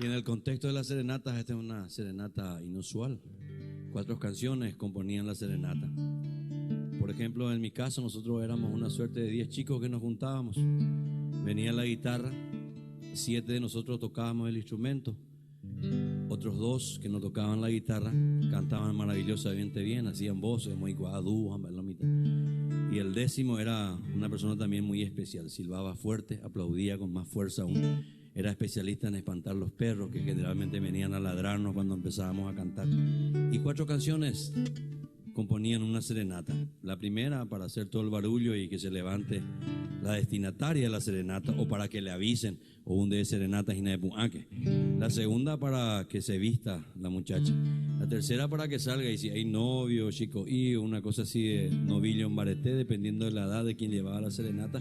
Y en el contexto de las serenatas, esta es una serenata inusual. 4 canciones componían la serenata. Por ejemplo, en mi caso, nosotros éramos una suerte de 10 chicos que nos juntábamos. Venía la guitarra, 7 de nosotros tocábamos el instrumento. Otros 2 que no tocaban la guitarra cantaban maravillosamente bien, hacían voces muy guadú, la mitad. Y el 10º era una persona también muy especial, silbaba fuerte, aplaudía con más fuerza aún. Era especialista en espantar los perros que generalmente venían a ladrarnos cuando empezábamos a cantar. Y 4 canciones componían una serenata. La primera para hacer todo el barullo y que se levante la destinataria de la serenata o para que le avisen o un de serenata y de. La segunda para que se vista la muchacha. La tercera para que salga y si hay novio, chico y una cosa así de novillo en bareté, dependiendo de la edad de quien llevaba la serenata.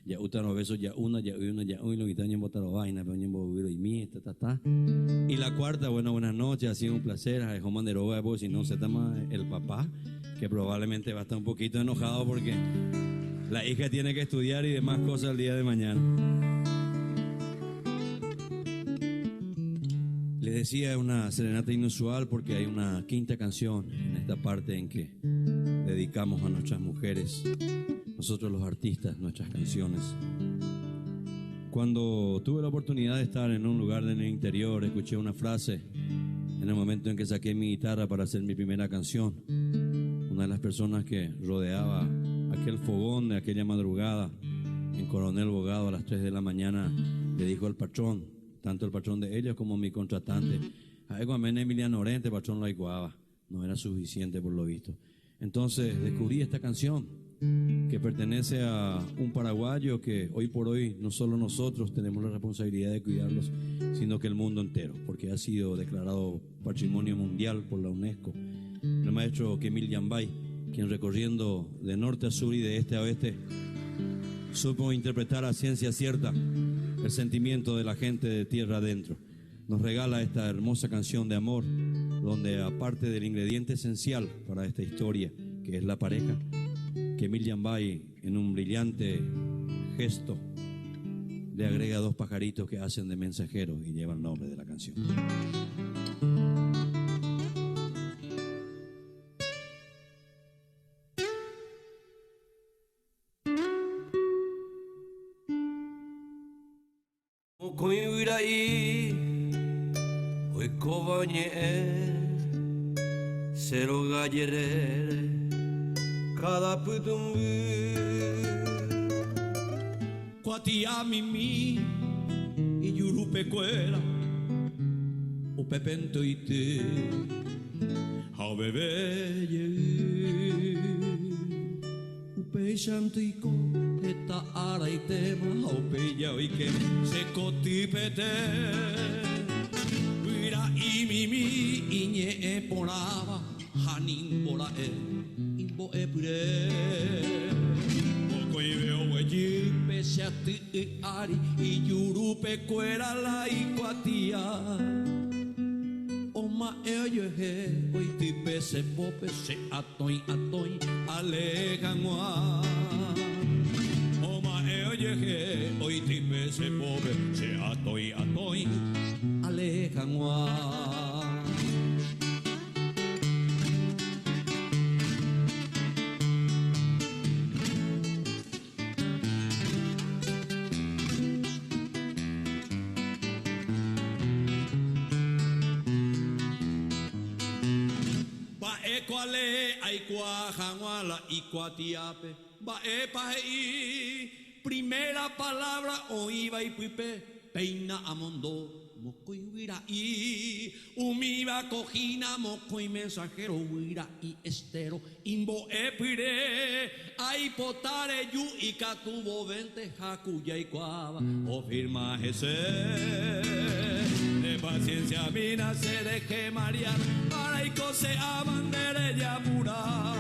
Ya uta no besos, ya una, ya una, ya uno, y taño botar vaina, pero ñembo huiro y mi, ta, ta, ta. Y la cuarta, bueno, buenas noches, ha sido un placer, a Dejó Manderoga, porque si no se toma el papá, que probablemente va a estar un poquito enojado porque la hija tiene que estudiar y demás cosas el día de mañana. Les decía, es una serenata inusual porque hay una quinta canción en esta parte en que dedicamos a nuestras mujeres, nosotros los artistas, nuestras canciones. Cuando tuve la oportunidad de estar en un lugar en el interior, escuché una frase en el momento en que saqué mi guitarra para hacer mi primera canción. Una de las personas que rodeaba aquel fogón de aquella madrugada en Coronel Bogado a las 3 de la mañana, le dijo al patrón, tanto el patrón de ellos como mi contratante, a Amén Emiliano Orente, patrón lo aiguaba, no era suficiente por lo visto. Entonces descubrí esta canción que pertenece a un paraguayo que hoy por hoy no solo nosotros tenemos la responsabilidad de cuidarlos, sino que el mundo entero, porque ha sido declarado Patrimonio Mundial por la UNESCO. El maestro Kemil Yambay, quien recorriendo de norte a sur y de este a oeste, supo interpretar a ciencia cierta el sentimiento de la gente de tierra adentro. Nos regala esta hermosa canción de amor, donde aparte del ingrediente esencial para esta historia, que es la pareja, Kemil Yambay, en un brillante gesto, le agrega 2 pajaritos que hacen de mensajeros y llevan el nombre de la canción. Cero gallerere, cada putumbi. Cuatia mimi y yurupe cuera, o pepento y te, a bebé ye. Upe shanto y co, eta ara y tema, o peya y que se cotipete. Mira y mimi y ñe poraba, hanin bora e, imbo e pure. Poco y veo huelli, pese a ti y ari, y yurupe cuera la iguatía. Oma e oyeje, hoy ti pese pope, se atoi atoi, alejanua. Oma e oyeje, hoy ti pese pope, se atoi atoi, alejanua. Ikuatiape, ba epa i, primera palabra oiba y pipe, peina amondo, moco y huira y, umiba cojina, moco y mensajero, huira y estero, imbo epire, ay potare yu y catubo vente, jacuya y cuava, o firma ese, de paciencia mina se deje marear, para y cose a bandere ya pura.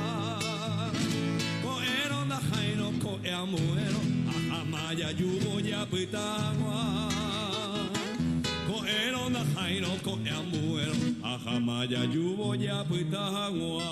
Amuero, ajamaya yugo ya pitagua. Coero na jairo, coe amuero, ajamaya yugo ya pitagua.